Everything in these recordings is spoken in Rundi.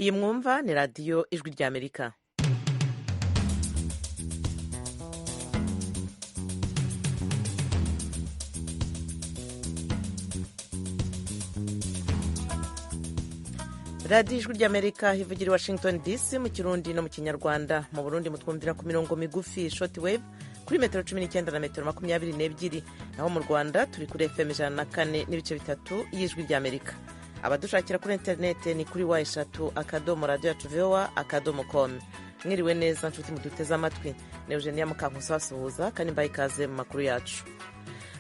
Iyi mwumva ni radiyo Ijwi ry'Amerika. Radiyo Ijwi ry'Amerika ivugira i Washington DC mu Kirundi no mu Kinyarwanda. Mu Burundi mutwumvira ku mirongo migufi short wave kuri metero 19 na metero 22, naho mu Rwanda turi kuri FM 104.3 y'Ijwi ry'Amerika. Abadushakira kuri interinete ni kuri w akadomo radiyo yacu voa akadomo com. Mwiriwe neza nshuti muduteze amatwi, ni Eugenia Mukankusi basuhuza kandi mbaye ikaze mu makuru yacu.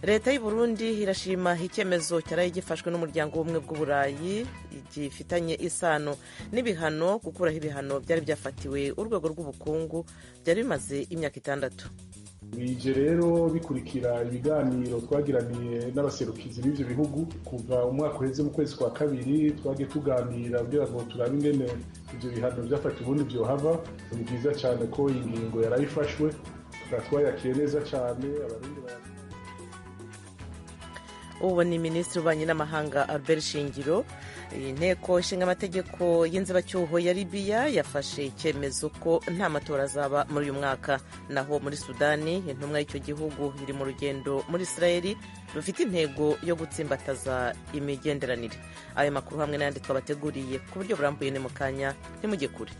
Leta y'u Burundi irashima icyemezo cyaraye gifashwe n'umuryango w'ubumwe bw'Uburayi gifitanye isano n'ibihano, gukuraho ibihano byari byafatiwe urwego rw'ubukungu byari bimaze imyaka 6. Bije rero bikurikira ibiganiro twagiraniye n'abaserukizi b'ivyo bihugu kuva umwaka uheze mu kwezi kwa kabiri, twagiye tuganira kugira ngo turabe ingene ivyo bihano vyafatiwe ubundi vyohava. Ni vyiza cane ko iyi ngingo yarayifashwe, tukaba twayakiye neza cane abarundi. Ubu ni Minisitiri w'Ububanyi n'Amahanga Albert Shingiro. Inteko ishinga amategeko y'inzibacyuho ya Libiya yafashe icyemezo ko nta matora azaba muri uyu mwaka. Naho muri Sudani, intumwa y'icyo gihugu iri mu rugendo muri Israeli rufite intego yo gutsimbataza imigenderanire. Ayo makuru hamwe n'ayandi twabateguriye ku buryo burambuye ni mu kanya, ntimujye kure.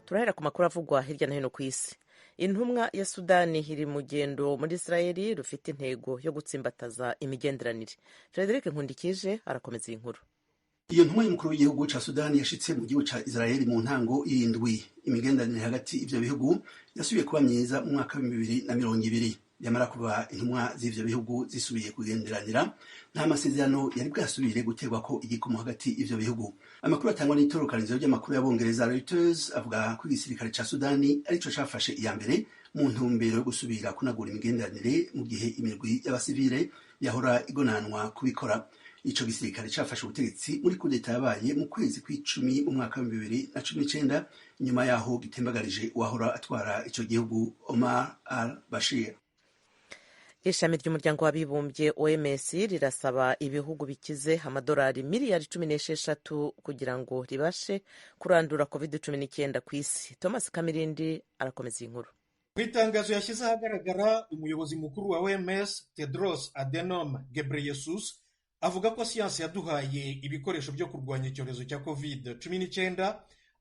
Turahera ku makuru avugwa hirya no hino ku isi. Intumwa ya Sudani iri mu rugendo muri Israeli rufite intego yo gutsimbataza imigenderanire. Frederic Nkundikije arakomeza iyi nkuru. Iyo ntumwa y'umukuru w'igihugu ca Sudani yashitse mu gihugu ca Israeli mu ntango y'indwi. Imigenderanire hagati ivyo bihugu yasubiye kuba myiza mu mwaka wa 2020. Yamara kuba intumwa z'ivyo bihugu zisubiye kugenderanira, nta masezerano yari bwasubire guterwa ko igikomo hagati ivyo bihugu. Amakuru atangwa n'itororokanizo ry'amakuru y'Abongereza Reuters avuga ko igisirikare ca Sudani arico cafashe iya mbere mu ntumbero yo gusubira kunagura imigenderanire, mu gihe imirwi y'abasivile yahora igonanwa kubikora. Ico gisirikare cafashe ubutegetsi muri kudeta yabaye mu kwezi kw'icumi mu mwaka wa 2019, inyuma yaho gitembagarije uwahora atwara ico gihugu Omar al-Bashir. Ishami ry'umuryango w'abibumbye OMS rirasaba ibihugu bikize amadolari miliyari 16 kugira ngo ribashe kurandura COVID-19 ku isi. Thomas Kamirindi arakomeza iyi nkuru. Mu itangazo yashyize ahagaragara, umuyobozi mukuru wa OMS Tedros Adhanom Ghebreyesus avuga ko siyansi yaduhaye ibikoresho byo kurwanya icyorezo cya COVID-19.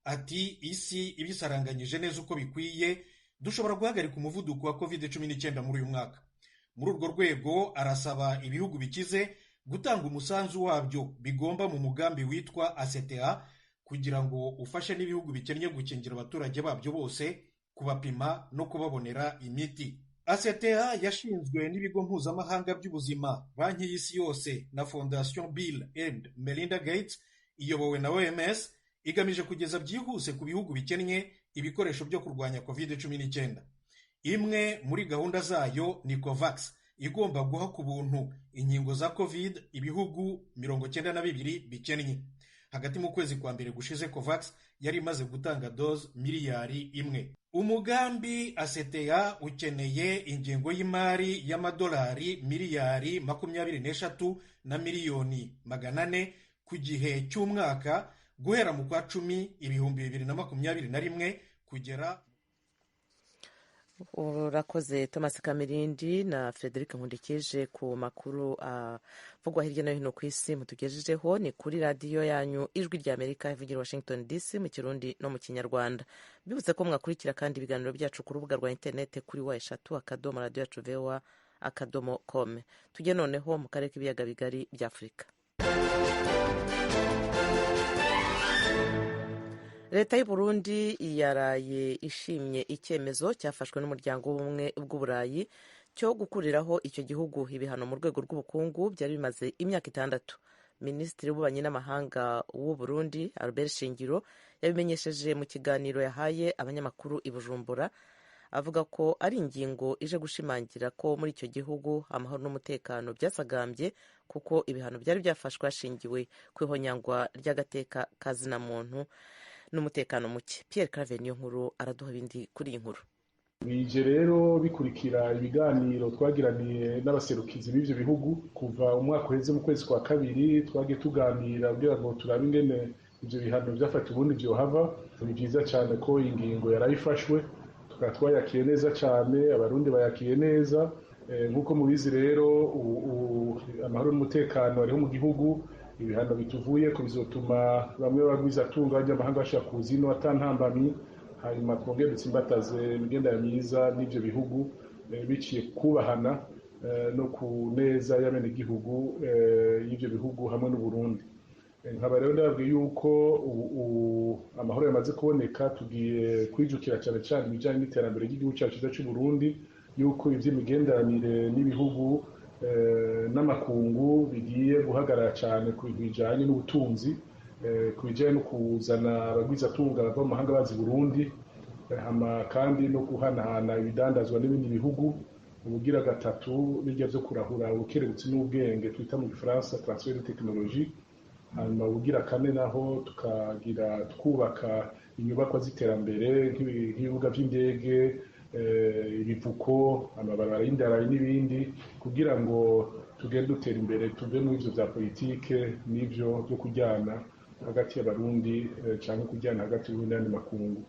Ati isi ibisaranganyije neza uko bikwiye, dushobora guhagarika umuvuduko wa COVID-19 muri uyu mwaka. Muri urwo rwego arasaba ibihugu bikize gutanga umusanzu wabyo bigomba mu mugambi witwa ACTA, kugira ngo ufashe n'ibihugu bikennye gukingira abaturage babyo bose, kubapima no kubabonera imiti. ACTA yashinzwe n'ibigo mpuzamahanga by'ubuzima, Banki y'Isi Yose na Fondation Bill and Melinda Gates, iyobowe na OMS, igamije kugeza byihuse ku bihugu bikennye ibikoresho byo kurwanya COVID-19. Imwe muri gahunda zayo ni COVAX, igomba guha ku buntu inkingo za COVID ibihugu 92 bikennye. Hagati mu kwezi kwa mbere gushize, COVAX yari imaze gutanga doze miliyari 1. Umugambi ACTA ukeneye ingengo y'imari y'amadolari miliyari 23 na miliyoni 400 ku gihe cy'umwaka, guhera mu kwa cumi 2021 kugera. Urakoze Thomas Kamirindi na Frederic Nkundikije ku makuru avugwa hirya no hino ku isi mutugejejeho. Ni kuri radiyo yanyu Ijwi ry'Amerika ivugira Washington DC mu Kirundi no mu Kinyarwanda. Bibutse ko mwakurikira kandi ibiganiro byacu ku rubuga rwa interinete kuri w.radiyoyacuvoa.com. Tujye noneho mu karere k'ibiyaga bigari bya Afurika. Leta y'u Burundi yaraye ishimye icyemezo cyafashwe n'umuryango w'ubumwe bw'Uburayi cyo gukuriraho icyo gihugu ibihano mu rwego rw'ubukungu byari bimaze imyaka 6. Minisitiri w'Ububanyi n'Amahanga w'u Burundi Albert Shingiro yabimenyesheje mu kiganiro yahaye abanyamakuru i Bujumbura, avuga ko ari ingingo ije gushimangira ko muri icyo gihugu amahoro n'umutekano byasagambye, kuko ibihano byari byafashwe hashingiwe ku ihonyangwa ry'agateka ka zina muntu n'umutekano muke. Pierre Claver niyo nkuru araduha ibindi kuri iyi nkuru. Bije rero bikurikira ibiganiro twagiraniye n'abaserukizi b'ivyo bihugu kuva umwaka uheze mu kwezi kwa kabiri, twagiye tuganira kugira ngo turabe ingene ivyo bihano vyafatiwe ubundi vyohava. Ni vyiza cane ko ingingo yarayifashwe, tukaba twayakiye neza cane, Abarundi bayakiye neza. Nk'uko mubizi rero, amahoro n'umutekano ariho mu gihugu. Ibihano bituvuye ko bizotuma bamwe bagwizatunga abanyamahanga bashobora kuza ino atantambamyi, hanyuma twongere dutsimbataze imigenderanire myiza n'ivyo bihugu biciye kubahana no ku neza y'abenegihugu y'ivyo bihugu hamwe n'Uburundi. Nkaba rero ndababwiye yuko amahoro yamaze kuboneka, tugiye kwijukira cyane cyane ibijyanye n'iterambere ry'igihugu cyacu cyiza cy'u Burundi, yuko iby'imigenderanire n'ibihugu n'amakungu bigiye guhagarara cyane ku bintu bijyanye n'ubutunzi, ku bijyanye no kuzana abagwizatunga bava mu mahanga bazi Burundi, kandi no guhanahana ibidandazwa n'ibindi bihugu. Ubugira gatatu bijya byo kurahura ubukerebutsi n'ubwenge twita mu Gifaransa transfert de technologie. Hanyuma ubugira kane naho tukagira twubaka inyubakwa z'iterambere nk'ibibuga by'indege, ibivuko, amabarabara y'indarayi n'ibindi, kugira ngo tugende dutera imbere, tuve muri ivyo vya politike n'ivyo byo kujyana hagati y'Abarundi cyangwa kujyana hagati y'Uburundi n'ayandi makungu.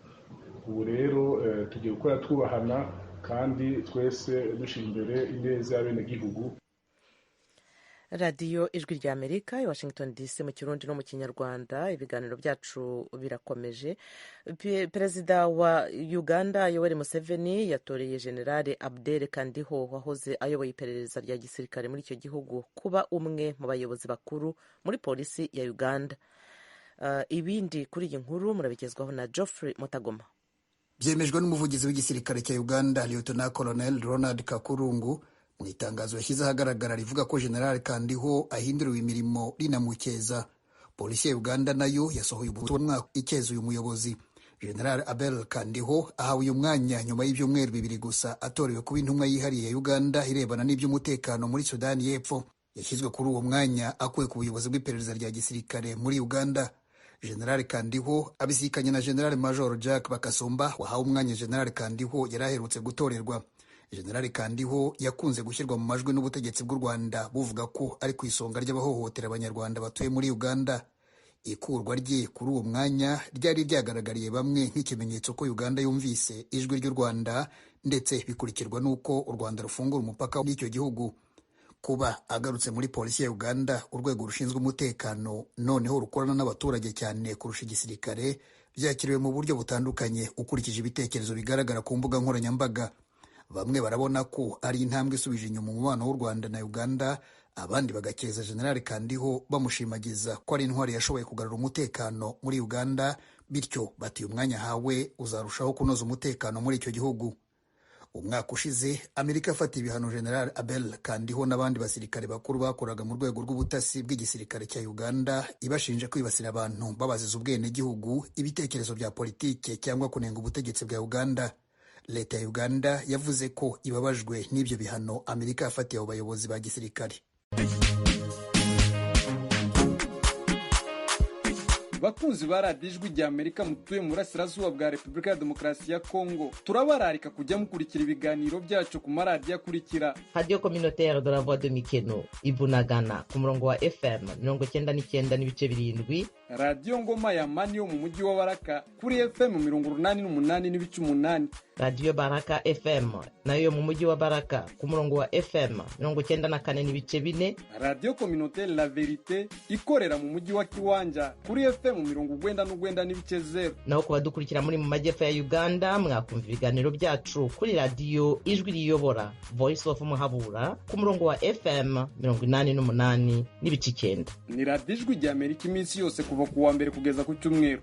Ubu rero tugiye gukora twubahana kandi twese dushyira imbere ineza y'abenegihugu. Radiyo Ijwi rya Amerika i Washington DC mu Kirundi no mu Kinyarwanda, ibiganiro byacu birakomeje. Perezida wa Uganda Yoweri Museveni yatoreye Generale Abdel Kandiho wahoze ayoboye iperereza rya gisirikare muri icyo gihugu kuba umwe mu bayobozi bakuru muri polisi ya Uganda. Ibindi kuri iyi nkuru murabigezwaho na Geoffrey Mutagoma. Byemejwe n'umuvugizi w'igisirikare cya Uganda, Lieutenant Colonel Ronald Kakurungu, mu itangazo yashyize ahagaragara rivuga ko General Kandiho ahinduriwe imirimo rinamukeza. Polisi ya Uganda nayo yasohoye ubutumwa ikeza uyu muyobozi. General Abel Kandiho ahawe uyu mwanya nyuma y'ibyumweru 2 gusa atorewe kuba intumwa yihariye ya Uganda irebana n'iby'umutekano muri Sudani y'Epfo. Yashyizwe kuri uwo mwanya akuwe ku buyobozi bw'iperereza rya gisirikare muri Uganda. General Kandiho abisikanye na General Major Jack Bakasumba wahawe umwanya General Kandiho yari aherutse gutorerwa. General Kandiho yakunze gushyirwa mu majwi n'ubutegetsi bw'u Rwanda buvuga ko ari ku isonga ry'abahohotera Abanyarwanda batuye muri Uganda. Ikurwa rye kuri uwo mwanya ryari ryagaragariye bamwe nk'ikimenyetso ko Uganda yumvise ijwi ry'u Rwanda, ndetse bikurikirwa n'uko u Rwanda rufungura umupaka n'icyo gihugu. Kuba agarutse muri polisi ya Uganda, urwego rushinzwe umutekano noneho rukorana n'abaturage cyane kurusha igisirikare, byakiriwe mu buryo butandukanye ukurikije ibitekerezo bigaragara ku mbuga nkoranyambaga. Bamwe barabona ko ari intambwe isubije inyuma umubano w'u Rwanda na Uganda, abandi bagakeza General Kandiho bamushimagiza ko ari intwari yashoboye kugarura umutekano muri Uganda, bityo bati umwanya ahawe uzarushaho kunoza umutekano muri icyo gihugu. Umwaka ushize Amerika afata ibihano General Abel Kandiho n'abandi basirikare bakuru bakoraga mu rwego rw'ubutasi bw'igisirikare cya Uganda, ibashinja kwibasira abantu babaziza ubwenegihugu, ibitekerezo bya politike cyangwa kunenga ubutegetsi bwa Uganda. Leta ya Uganda yavuze ko ibabajwe n'ibyo bihano Amerika yafatiye abo bayobozi ba gisirikare. Bakunzi ba radiyo Ijwi rya Amerika mutuye mu burasirazuba bwa Repubulika ya Demokarasi ya Kongo, turabararika kujya mukurikira ibiganiro byacu ku maradiyo akurikira: Radio Communautaire de la Voix de Mikeno Ibunagana ku murongo wa FM 99.7, Radiyo Ngoma ya Mani yo mu mujyi wa Baraka kuri FM 88.8, Radiyo Baraka FM nayo mu mujyi wa Baraka ku murongo wa FM 94.4, Radiyo Communautaire la Verite ikorera mu mujyi wa Kiwanja kuri FM 99.0. Naho ku badukurikira muri mu majyepfo ya Uganda, mwakumva ibiganiro byacu kuri radiyo Ijwi Riyobora Voice of Muhabura ku murongo wa FM 88.9. Ni radiyo Ijwi rya Amerika iminsi yose kuva ku wa mbere kugeza ku cyumweru.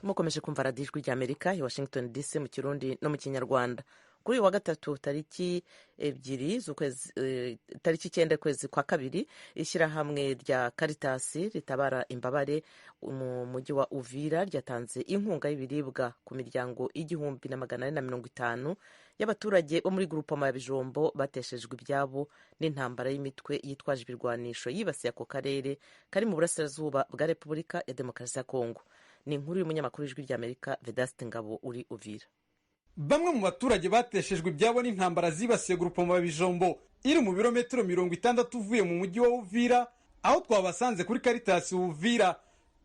Mukomeje kumva radiyo Ijwi rya Amerika i Washington DC mu Kirundi no mu Kinyarwanda. Kuri uyu wa gatatu tariki 2 z'ukwezi, tariki 9 kwezi kwa kabiri, ishyirahamwe rya Caritas ritabara imbabare mu mujyi wa Uvira ryatanze inkunga y'ibiribwa ku miryango 1450 y'abaturage bo muri grupoma ya Bijombo bateshejwe ibyabo n'intambara y'imitwe yitwaje ibirwanisho yibasiye ako karere kari mu burasirazuba bwa Repubulika ya Demokarasi ya Kongo. Ni inkuru y'umunyamakuru w'Ijwi ry'Amerika Vedaste Ngabo uri Uvira. Bamwe mu baturage bateshejwe ibyabo n'intambara zibasiye Groupement Bijombo iri mu birometero 60 uvuye mu mujyi wa Uvira, aho twabasanze kuri Caritas Uvira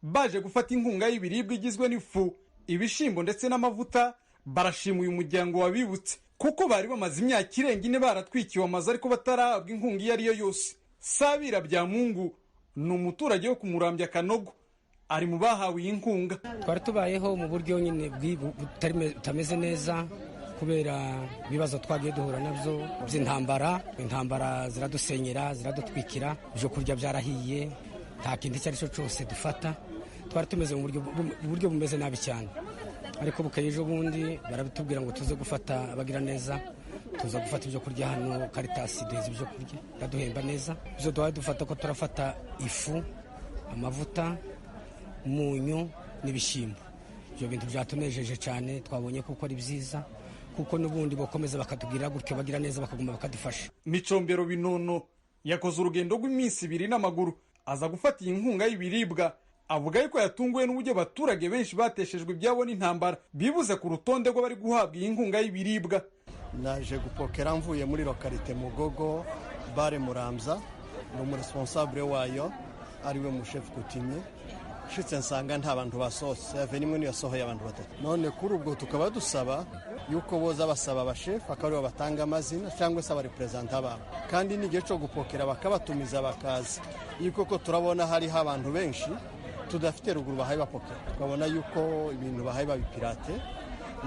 baje gufata inkunga y'ibiribwa igizwe n'ifu, ibishimbo ndetse n'amavuta. Barashima uyu muryango wabibutse kuko bari bamaze imyaka irenga 4 baratwikiwe amazu ariko batarahabwa inkunga iyo ari yo yose. Sabira bya Mungu ni umuturage wo kumurambya Kanogo, ari mu bahawe iyi nkunga. Twari tubayeho mu buryo nyine butameze neza kubera ibibazo twagiye duhura nabyo by'intambara. Intambara ziradusenyera, ziradutwikira, ibyo kurya byarahiye, nta kintu icyo ari cyo cyose dufata. Twari tumeze mu buryo bumeze nabi cyane, ariko bukeye ejo bundi barabitubwira ngo tuze gufata abagira neza, tuza gufata ibyo kurya hano. Caritas duheza ibyo kurya, iraduhemba neza. Ibyo duhaye dufata ko turafata ifu, amavuta, umunyu n'ibishyimbo. Ibyo bintu byatunejeje cyane, twabonye kuko ari byiza, kuko n'ubundi bakomeza bakatubwira gutyo, bagira neza bakaguma bakadufasha. Micombero Binono yakoze urugendo rw'iminsi 2 n'amaguru aza gufata iyi nkunga y'ibiribwa. Avuga yuko yatunguwe n'uburyo abaturage benshi bateshejwe ibyabo n'intambara bibuze ku rutonde rw'abari guhabwa iyi nkunga y'ibiribwa. Naje gupokera mvuye muri lokalite Mugogo bare Muramza, ni umuresponsable wayo ariwe mushefu Kutinye. Nshitse nsanga nta bantu basohotse, ave nimwe niyo yasohoye abantu batatu. None kuri ubwo tukaba dusaba yuko boza basaba abashefu akaba aribo batanga amazina cyangwa se abareperezanta babo, kandi n'igihe cyo gupokera bakabatumiza bakaza. Yuko ko turabona hariho abantu benshi tudafite ruguru bahaye bapokera, tukabona yuko ibintu bahaye babipirate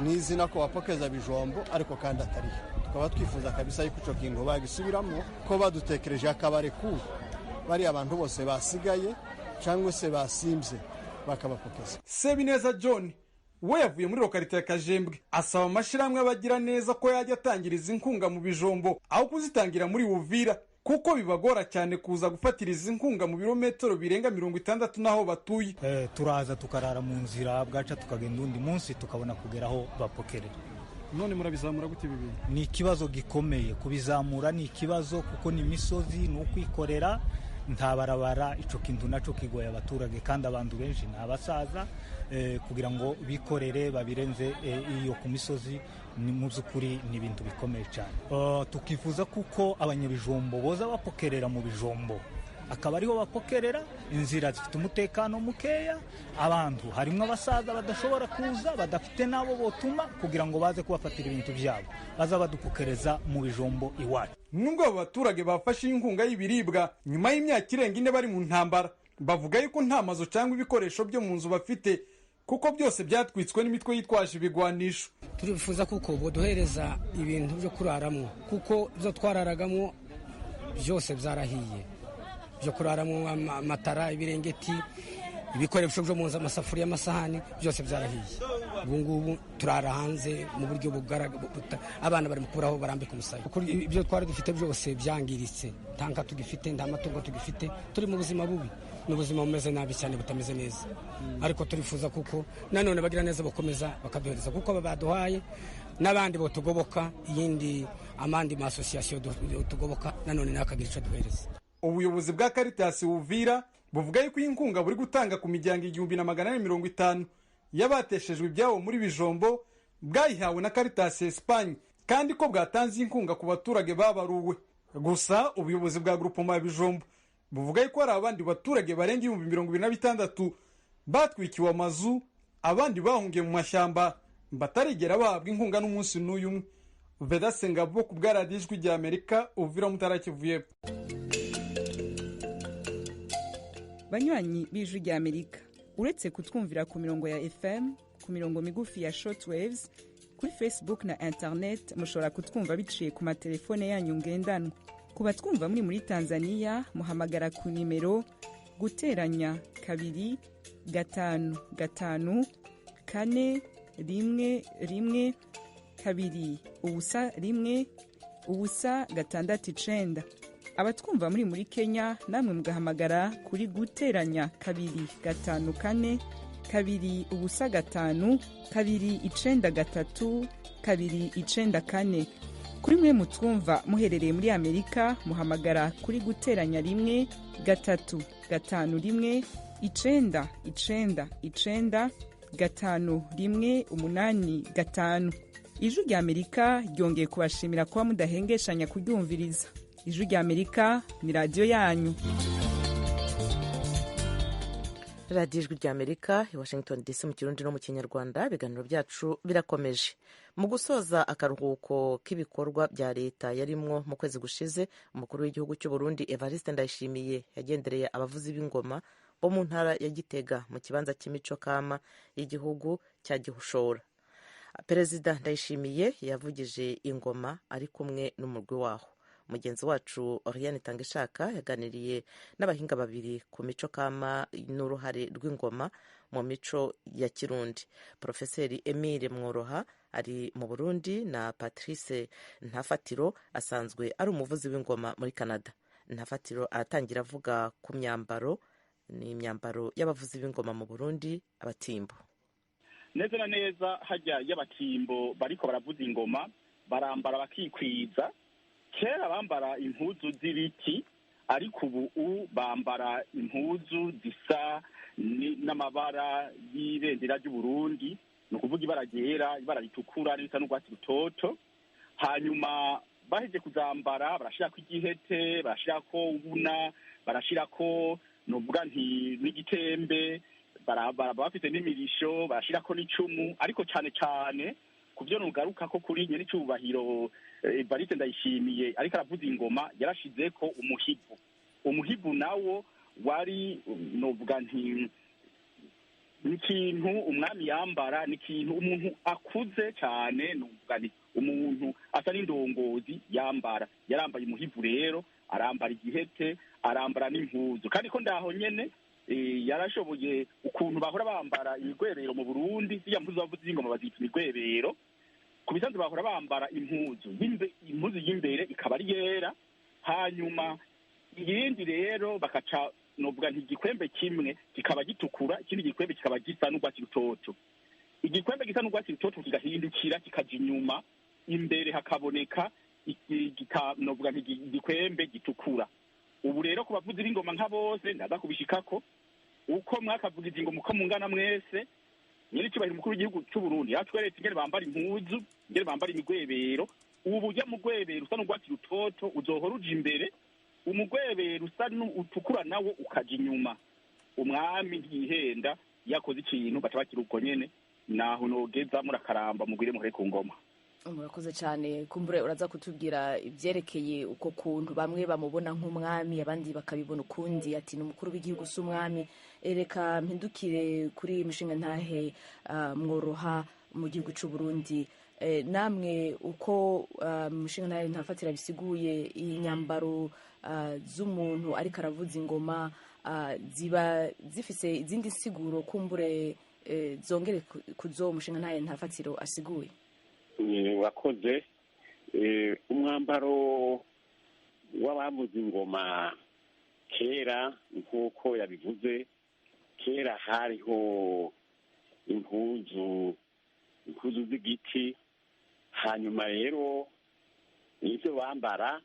n'izina ko bapokeza Bijombo ariko kandi atariyo. Tukaba twifuza kabisa yuko ico kintu bagisubiramo, ko badutekereje akabare ku bari abantu bose basigaye cyangwa se basimze bakabapokeza. Sebineza John we yavuye muri lokalite ya Kajembwe, asaba amashirahamwe abagira neza ko yajya atangiriza inkunga mu Bijombo aho kuzitangira muri Uvira, kuko bibagora cyane kuza gufatiriza inkunga mu birometero birenga 60 naho batuye. Turaza tukarara mu nzira, bwaca tukagenda undi munsi tukabona kugeraho bapokerera. None murabizamura gute ibi bintu? Ni ikibazo gikomeye kubizamura, ni ikibazo kuko ni imisozi, ni ukwikorera, nta barabara. Ico kintu naco kigoye abaturage, kandi abantu benshi ni abasaza, kugira ngo bikorere babirenze iyo ku misozi mu by'ukuri ni ibintu bikomeye cyane. Tukifuza kuko abanyabijombo boza bapokerera mu Bijombo, akaba ariho bapokerera. Inzira zifite umutekano mukeya, abantu harimo abasaza badashobora kuza, badafite nabo botuma kugira ngo baze kubafatira ibintu byabo, baza badupokereza mu Bijombo iwacu. Nubwo abo baturage bafashe inkunga y'ibiribwa nyuma y'imyaka irenga 4 bari mu ntambara, bavuga yuko nta mazu cyangwa ibikoresho byo mu nzu bafite kuko byose byatwitswe n'imitwe yitwaje ibigwanisho. Turifuza kuko boduhereza ibintu byo kuraramo, kuko ibyo twararagamo byose byarahiye. Byo kuraramo, amatara, ibirengeti, ibikoresho byo mu nzu, amasafuriya, amasahani, byose byarahiye. Ubu ngubu turara hanze mu buryo bugaragara, abana bari mukuraho barambika umusaya. Ibyo twari dufite byose byangiritse, nta nka tugifite, nta matungo tugifite, turi mu buzima bubi, ni ubuzima bumeze nabi cyane, butameze neza. Ariko turifuza kuko nanone bagira neza bakomeza bakaduhereza, kuko baduhaye n'abandi botugoboka, iyindi amandi ma association tugoboka nanone nakagira ico duhereza. Ubuyobozi bwa Caritas Uvira buvuga yuko inkunga buri gutanga ku miryango 1450 y'abateshejwe ibyabo muri Bijombo bwayihawe na Caritas Espagne, kandi ko bwatanze inkunga ku baturage babaruwe. Gusa ubuyobozi bwa Groupement Bijombo buvuga yuko hari abandi baturage barenga 26,000 batwikiwe amazu, abandi bahungiye mu mashyamba batarigera bahabwa inkunga n'umunsi n'uyu umwe. Vedaste Ngabo ku bwa Radiyo Ijwi rya Amerika, Uvira, Mutara, Kivu. Banywanyi b'Ijwi rya Amerika, uretse kutwumvira ku mirongo ya FM, ku mirongo migufi ya shortwaves kuri Facebook na internet, mushobora kutwumva biciye ku matelefone yanyu ngendanwa. Ku batwumva muri Tanzania, muhamagara ku nimero guteranya 255 411 201 069. Abatwumva muri Kenya namwe mugahamagara kuri guteranya 254 205 293 294. Kuri mwe mutwumva muherereye muri Amerika, muhamagara kuri guteranya 1 3 5 1 9 9 9 5 1 8 5. Ijwi rya Amerika ryongeye kubashimira kuba mudahengeshanya kuryumviriza. Ijwi rya Amerika ni radiyo yanyu. Radiyo Ijwi rya Amerika i Washington DC mu Kirundi no mu Kinyarwanda. Ibiganiro byacu birakomeje. Mu gusoza akaruhuko k'ibikorwa bya leta yarimwo mu kwezi gushize, umukuru w'igihugu cy'u Burundi Evariste Ndayishimiye yagendereye abavuzi b'ingoma bo mu ntara ya Gitega mu kibanza cy'imico kama y'igihugu cya Gihushora. Perezida Ndayishimiye yavugije ingoma ari kumwe n'umurwi waho. Mugenzi wacu Oriane Tangishaka yaganiriye n'abahinga babiri ku mico kama n'uruhare rw'ingoma mu mico ya Kirundi. Profeseri Emile Mworoha ari mu Burundi na Patrice Ntafatiro asanzwe ari umuvuzi w'ingoma muri Canada. Ntafatiro aratangira avuga ku myambaro, ni imyambaro y'abavuzi b'ingoma mu Burundi, abatimbo. Neza na neza hajya y'abatimbo bariko baravuza ingoma barambara bakikwiza. Kera bambara impuzu z'ibiti, ariko ubu bambara impuzu zisa n'amabara y'ibendera ry'Uburundi, ni ukuvuga ibara ryera, ibara ritukura n'irisa n'urwatsi rutoto. Hanyuma baheje kuzambara barashirako igihete, barashirako ubuna, barashirako novuga nti n'igitembe, bafite n'imirisho, barashirako n'icumu. Ariko cane cane kubyo nugaruka ko kuri nyene icubahiro Evariste Ndayishimiye ariko aravuza ingoma yarashizeko umuhibu. Umuhibu nawo wari novuga nti nikintu umwami yambara, nikintu umuntu akuze cane, novuga nti umuntu asa n'indongozi yambara. Yarambaye umuhibu rero, arambara igihete, arambara n'impuzu. Kandi ko ndaho nyene yarashoboye ukuntu bahora bambara imigwebero mu Burundi, ziriya mpuzu bavuza ingoma bazita imigwebero. Ku bisanzwe bahora bambara impuzu impuzu y'imbere ikaba ari yera, hanyuma iyindi rero bakaca novuga nti igikwembe kimwe kikaba gitukura, ikindi gikwembe kikaba gisa n'urwatsi rutoto. Igikwembe gisa n'urwatsi rutoto kigahindukira kikaja inyuma, imbere hakaboneka novuga nti igikwembe gitukura. Ubu rero ku bavuzi b'ingoma nka bose ndaza kubishikako, uko mwakavugiza ingoma uko mungana mwese, nyene icubahiro umukuru w'igihugu c'u Burundi yaratweretse ingene bambara impuzu, ingene bambara imigwebero. Ubu urya mugwebero usa n'urwatsi rutoto uzohora uja imbere, umugwebero usa utukura nawo ukaja inyuma. Umwami ntihenda, yakoze ikintu baca bakira uko nyene. Naho nogeza murakaramba mugwire muhere ku ngoma. Murakoze cyane. Kumbure uraza kutubwira ibyerekeye uko kuntu bamwe bamubona nk'umwami abandi bakabibona ukundi, ati ni umukuru w'igihugu si umwami. Reka mpindukire kuri mushinga ntahe Mworoha mu gihugu cy'u Burundi. Namwe uko mushinga ntahe Ntafatira bisiguye, iyi nyambaro z'umuntu ariko aravuza ingoma ziba zifise izindi nsiguro kumbure zongere kuzo mushinga ntahe Ntafatiro asiguye? Wakoze. Umwambaro w'abavuza ingoma kera nk'uko yabivuze, kera hariho impuzu z'igiti. Hanyuma rero nivyo bambara,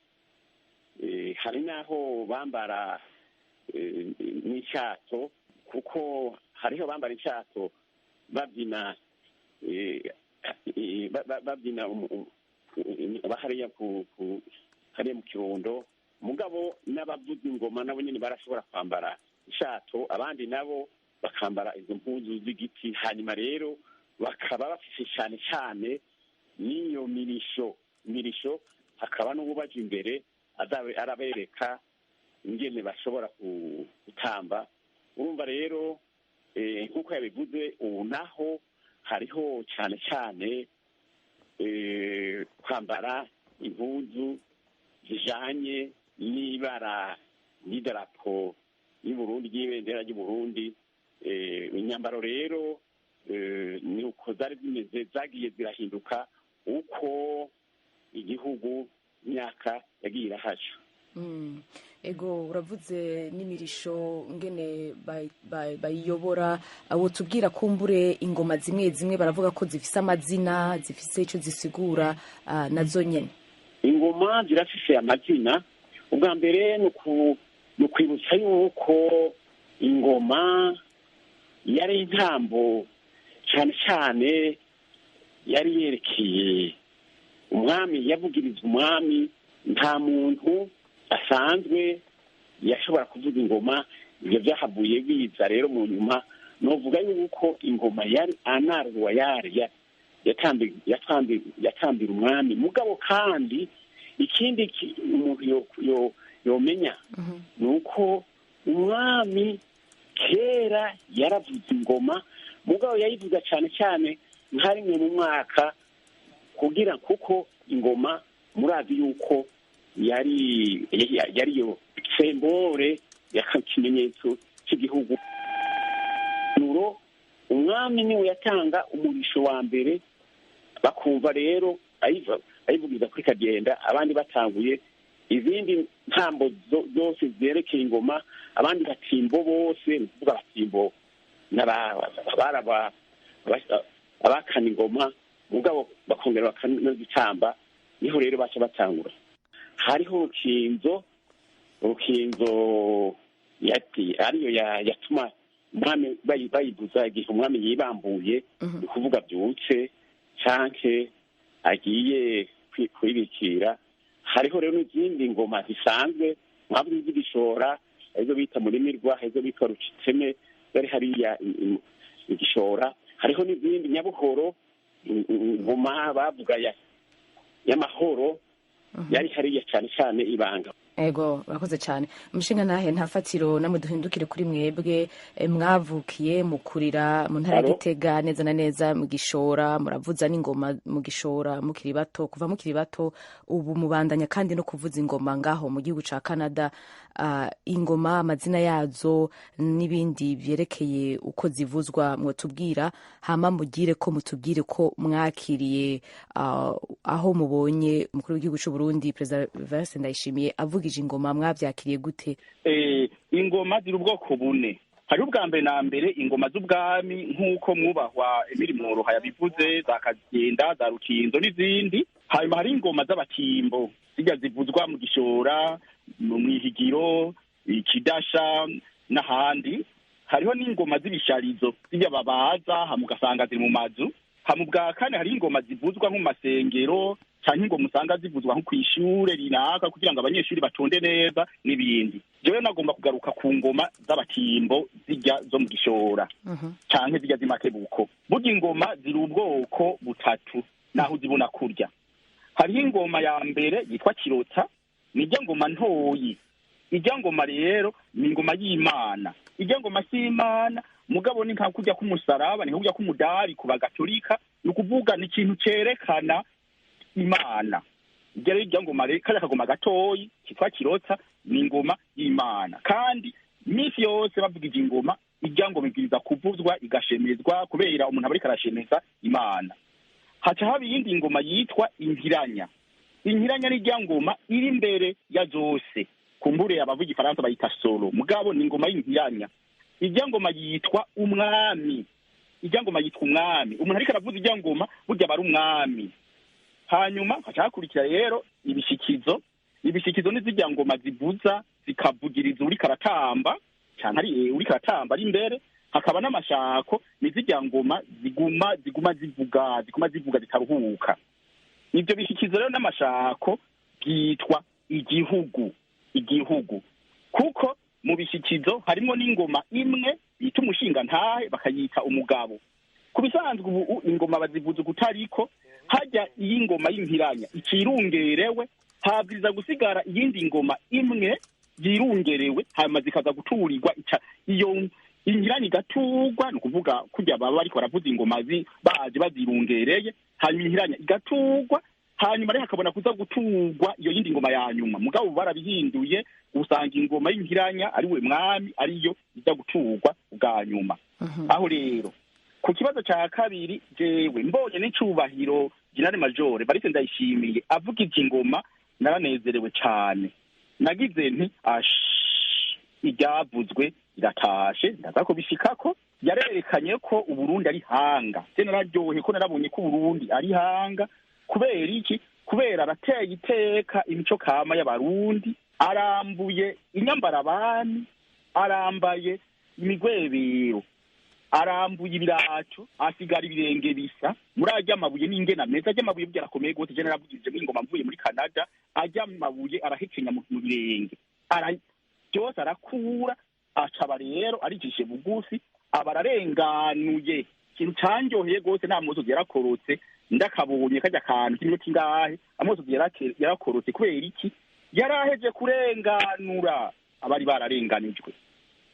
hari n'aho bambara n'ishato, kuko hariho bambara ishato babyina babyina hariya hariya mu Kirundo. Mugabo n'abavuza ingoma nabo nyene barashobora kwambara ishato, abandi nabo bakambara izo mpuzu z'igiti. Hanyuma rero bakaba bafise cane cane n'iyo mirisho, hakaba n'uwubaje imbere arabereka ingene bashobora gutamba. Urumva rero nk'uko yabivuze, ubu naho hariho cane cane kwambara impuzu zijanye n'ibara n'idarapo y'Uburundi, ry'ibendera ry'Uburundi. Imyambaro rero ni uko zari zimeze, zagiye zirahinduka uko igihugu imyaka yagiye irahaca. Ego, uravuze n'imirisho ngene bayiyobora. Abo tubwira kumbure ingoma zimwe zimwe baravuga ko zifise amazina, zifise ico zisigura nazo nyene. Ingoma zirafise amazina. Ubwa mbere ni ukwibutsa yuko Ingoma yari intambo cyane cyane yari yerekeye umwami, yavugirizwa umwami. Nta muntu asanzwe yashobora kuvuza ingoma. Ibyo byahavuye biza rero mu nyuma. Novuga yuko ingoma yari anarwa yari yatambira umwami. Mugabo kandi ikindi umuntu yomenya ni uko umwami kera yaravuza ingoma, mugabo yayivuga cyane cyane nka rimwe mu mwaka, kugira kuko ingoma murazi yuko yari yo sembore y'ikimenyetso cy'igihugu. Nuro umwami niwe yatanga umurisho wa mbere, bakumva rero ayivugiza kuri kagenda, abandi batanguye izindi ntambo zose zerekeye ingoma, abandi batimbo bose, ni ukuvuga abatimbo abakana ingoma, mugabo bakongera bakanazitamba, niho rero baca batangura. Hariho urukinzo ariyo yatuma umwami bayibuza igihe umwami yibambuye, ni ukuvuga abyutse canke agiye kwibikira. Hariho rero n'izindi ngoma zisanzwe mwavuze z'igishora, izo bita murimirwa, izo bita rucitseme bari hariya igishora. Hariho n'izindi nyabuhoro, ingoma bavuga y'amahoro yari hariya cyane cyane ibanga. Ego, urakoze cyane umushinga ntahe nta fatiro. Namwe duhindukire kuri mwebwe, mwavukiye mukurira mu ntara ya Gitega neza na neza mu Gishora, muravuza n'ingoma mu Gishora mukiri bato, kuva mukiri bato, ubu mubandanya kandi no kuvuza ingoma ngaho mu gihugu ca Canada. Ingoma amazina yazo n'ibindi byerekeye uko zivuzwa mwotubwira, hama mugire ko mutubwire ko mwakiriye aho mubonye umukuru w'igihugu c'u Burundi President Evariste Ndayishimiye avuga ingoma, mwabyakiriye gute? Ingoma ziri ubwoko bune. Hari ubwa mbere na mbere ingoma z'ubwami nk'uko mwubahwa Emile Mworoha yabivuze, za Kagenda, za Rukinzo n'izindi. Hanyuma hari ingoma z'abatimbo zijya zivuzwa mu Gishora, mu Mwihigiro, Ikidasha n'ahandi. Hariho n'ingoma z'ibisharizo zijya babaza hama ugasanga ziri mu mazu. Hama ubwa kane hari ingoma zivuzwa nko mu masengero canke ingoma usanga zivuzwa nko kw'ishure rinaka kugira ngo abanyeshuri batonde neza n'ibindi. Jewe nagomba kugaruka ku ngoma z'abatimbo zijya zo mu Gishora canke zijya z'imakebuko. Burya ingoma ziri ubwoko butatu naho uzibona kurya. Hariho ingoma ya mbere yitwa kirota, nijya ngoma ntoyi. Ijya ngoma rero ni ingoma y'Imana. Ijya ngoma si Imana, mugabo ni nka kurya k'umusaraba, ni nka kurya k'umudari ku bagatolika, ni ukuvuga ni ikintu cerekana Imana. Ijya rero ijya ngoma rero kariya kagoma gatoyi kitwa kirota ni ingoma y'Imana. Kandi misi yose bavugije ingoma, ijya ngoma ibwiriza kuvuzwa igashemezwa kubera umuntu aba ariko arashemeza Imana. Haca haba iyindi ngoma yitwa inkiranya. Inkiranya ni ijya ngoma iri imbere ya zose. Kumbure abavuga igifaransa bayita solo, mugabo ni ingoma y'inkiranya. Ijya ngoma yitwa umwami. Ijya ngoma yitwa umwami. Umuntu ariko aravuza ijya ngoma burya aba ari umwami. Hanyuma haca hakurikira rero ibishikizo. Ibishikizo ni zijya ngoma zivuza zikavugiriza uriko aratamba canke ari uriko aratamba ari imbere. Hakaba n'amashako, ni zijya ngoma ziguma zivuga zitaruhuka. Ibyo bishikizo rero n'amashako byitwa igihugu. Igihugu kuko mu bishikizo harimo n'ingoma imwe bita umushinga ntahe bakayita umugabo. Ku bisanzwe ubu ingoma bazivuza kutariko, hajya iy'ingoma y'inkiranya ikirungerewe, habwiza gusigara iyindi ngoma imwe yirungerewe, hanyuma zikaza guturirwa iyo inkiranya igaturwa, ni ukuvuga kurya baba bariko baravuza ingoma baje bazirungereye, hanyuma inkiranya igaturwa, hanyuma rero hakabona kuza guturwa iyo yindi ngoma ya nyuma. Mugabo barabihinduye, usanga ingoma y'inkiranya ari we mwami ariyo iza guturwa ubwa nyuma. Aho rero ku kibazo ca kabiri, jewe mbonye n'icubahiro General Major Evariste Ndayishimiye avuga ivyo ingoma, naranezerewe cane. Nagize nti iryavuzwe iratashe, ndaza kubishikako. Yarerekanye ko Uburundi ari hanga. Je nararyohe ko narabonye ko Uburundi ari hanga. Kubera iki? Kubera arateye iteka imico kama y'Abarundi, arambuye inyambarabami, arambaye Imigwebero arambuye ibirato, asigara ibirenge bisa muri ajya amabuye n'ingena meza. Ajya amabuye burya arakomeye gose. Je naravugije ingoma mvuye muri Canada, ajya amabuye arahekenya mu birenge, byose arakura. Acaba rero aricishe bugufi, aba ararenganuye. Ikintu canyoheye gose, nta musozi yarakorotse, ndakabonye kajya kantu k'iminota ingahe, amosozi yarakorotse. Kubera iki? Yaraheje kurenganura abari bararenganijwe.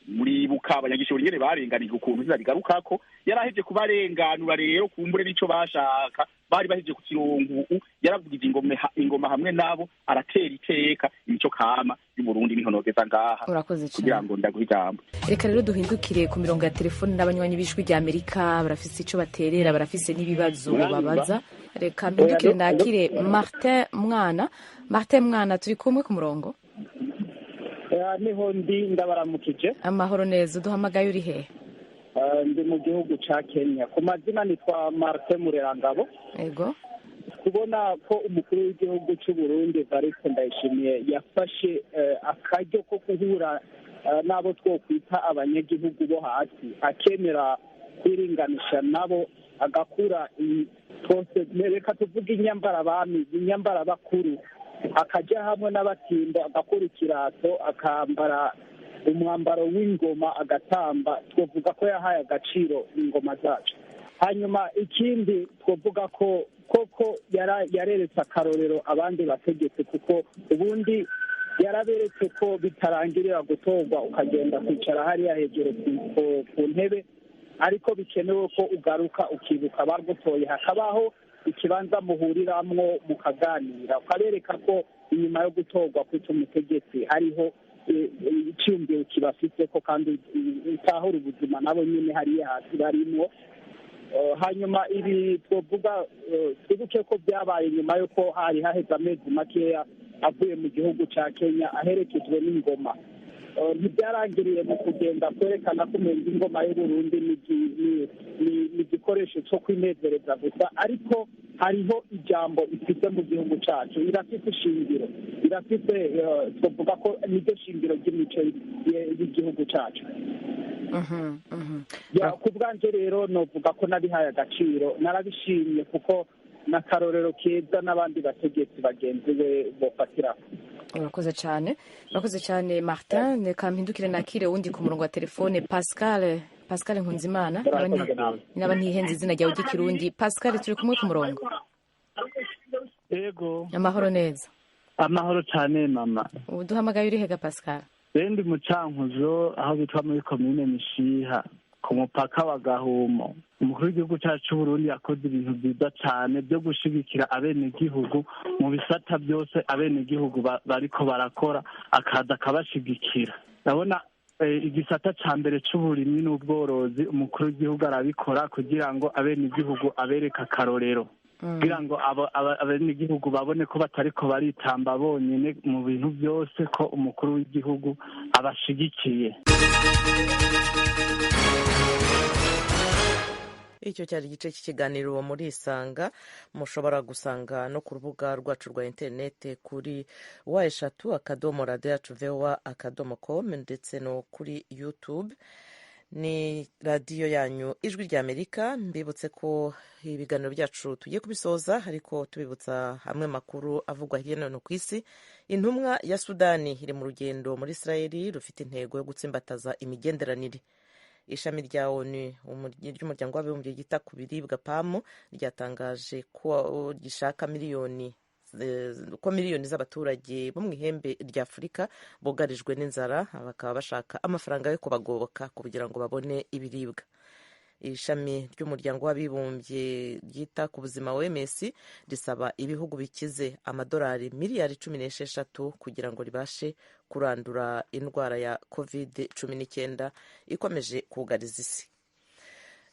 Muribuka abanyagishuri nyene barenganijwe ukuntu zizabigarukako. Yaraheje kubarenganura rero, kumbure n'ico bashaka bari baheje ku kirongo. Ubu yaravugije ingoma hamwe nabo, aratera iteka imico kama y'Uburundi. Niho nogeza ngaha. Urakoze cyane. Kugira ngo ndaguhe ijambo. Reka rero duhindukire ku mirongo ya telefoni n'abanywanyi b'Ijwi rya Amerika, barafise ico baterera, barafise n'ibibazo babaza. Reka mpindukire nakire Martin Mwana. Martin Mwana, turi kumwe ku murongo? Niho ndi, ndabaramukije. Amahoro neza. Uduhamagaye uri hehe? Ndi mu gihugu ca Kenya, ku mazina nitwa Martin Murerangabo. Ego. Kubona ko umukuru w'igihugu cy'u Burundi Evariste Ndayishimiye yafashe akaryo ko guhura n'abo twokwita abanyagihugu bo hasi, akemera kwiringanisha nabo, agakura twose, reka tuvuge inyambarabami, inyambarabakuru, akajya hamwe n'abatimbo, agakura ikirato, akambara umwambaro w'ingoma, agatamba, twavuga ko yahaye agaciro ingoma zacu. Hanyuma ikindi twavuga ko koko yareretse akarorero abandi bategetsi, kuko ubundi yaraberetse ko bitarangirira gutorwa ukagenda kwicara hariya hejuru ku ntebe, ariko bikenewe ko ugaruka ukibuka abagutoye, hakabaho ikibanza muhuriramwo mukaganira, ukabereka ko inyuma yo gutorwa kwita umutegetsi hariho icyumviro kibafite ko kandi utahura ubuzima nabo nyine hariya hasi barimwo. Hanyuma ibi twavuga, twibuke ko byabaye nyuma y'uko hari haheze amezi makeya avuye mu gihugu cya Kenya aherekejwe n'ingoma. Ntibyarangiriye mu kugenda kwerekana ko umenga ingoma y'Uburundi ni igikoresho cyo kwinezereza gusa, ariko hariho ijambo ifite mu gihugu cyacu, irafite ishingiro, irafite, twavuga ko niryo shingiro ry'imico y'igihugu cyacu. Ku bwanjye rero novuga ko nabihaye agaciro, narabishimye, kuko n'akarorero keza n'abandi bategetsi bagenzi be bofatiraho. Urakoze cyane, urakoze cyane Martin. Reka mpindukire nakire wundi ku murongo wa telefone, Pascal, Pascal Nkunzimana, naba ntihenze izina ryawe ry'ikirundi. Pascal, turi kumwe ku murongo? Yego. Amahoro neza. Amahoro cyane mama. Uduhamagaye uri hega, Pascal? Ndi mu Cankuzo, aho bitwa muri komine Mishiha, ku mupaka wa Gahumo. Umukuru w'igihugu cyacu c'Uburundi yakoze ibintu byiza cane byo gushigikira abenegihugu mu bisata byose abenegihugu bariko barakora, akaza akabashigikira. Ndabona igisata ca mbere c'uburimyi n'ubworozi, umukuru w'igihugu arabikora kugira ngo abenegihugu abereke akarorero, kugira ngo abenegihugu babone ko batariko baritamba bonyene mu bintu byose, ko umukuru w'igihugu abashigikiye. Icyo cyari igice cy'ikiganiro muri Isanga, mushobora gusanga no ku rubuga rwacu rwa interinete kuri www.radioyacuvoa.com, ndetse no kuri YouTube. Ni radiyo yanyu Ijwi rya Amerika. Mbibutse ko ibiganiro byacu tugiye kubisoza, ariko tubibutsa amwe makuru avugwa hirya no hino ku isi. Intumwa ya Sudani iri mu rugendo muri Israeli rufite intego yo gutsimbataza imigenderanire. Ishami rya ONU ry'umuryango w'abibumbye ryita ku biribwa PAM ryatangaje ko gishaka miliyoni ko miliyoni z'abaturage bo mu ihembe rya Afurika bugarijwe n'inzara, bakaba bashaka amafaranga yo kubagoboka kugira ngo babone ibiribwa. Ishami ry'umuryango w'abibumbye ryita ku buzima OMS risaba ibihugu bikize amadolari miliyari 16 kugira ngo ribashe kurandura indwara ya COVID-19 ikomeje kugariza isi.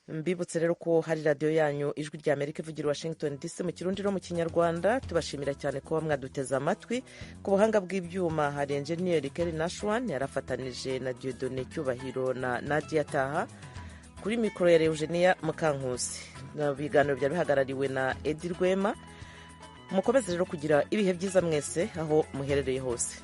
Mbibutse rero ko hari radiyo yanyu Ijwi rya Amerika ivugira Washington DC mu Kirundi no mu Kinyarwanda. Tubashimira cyane kuba mwaduteze amatwi. Ku buhanga bw'ibyuma hari enjeniyeri Kerry Nashwan, yarafatanije na Dieudonné Cyubahiro na Nadia Taha. Kuri mikoro ya Eugenia Mukankusi. Ibiganiro byari bihagarariwe na Edi Rwema. Mukomeze rero kugira ibihe byiza mwese aho muherereye hose.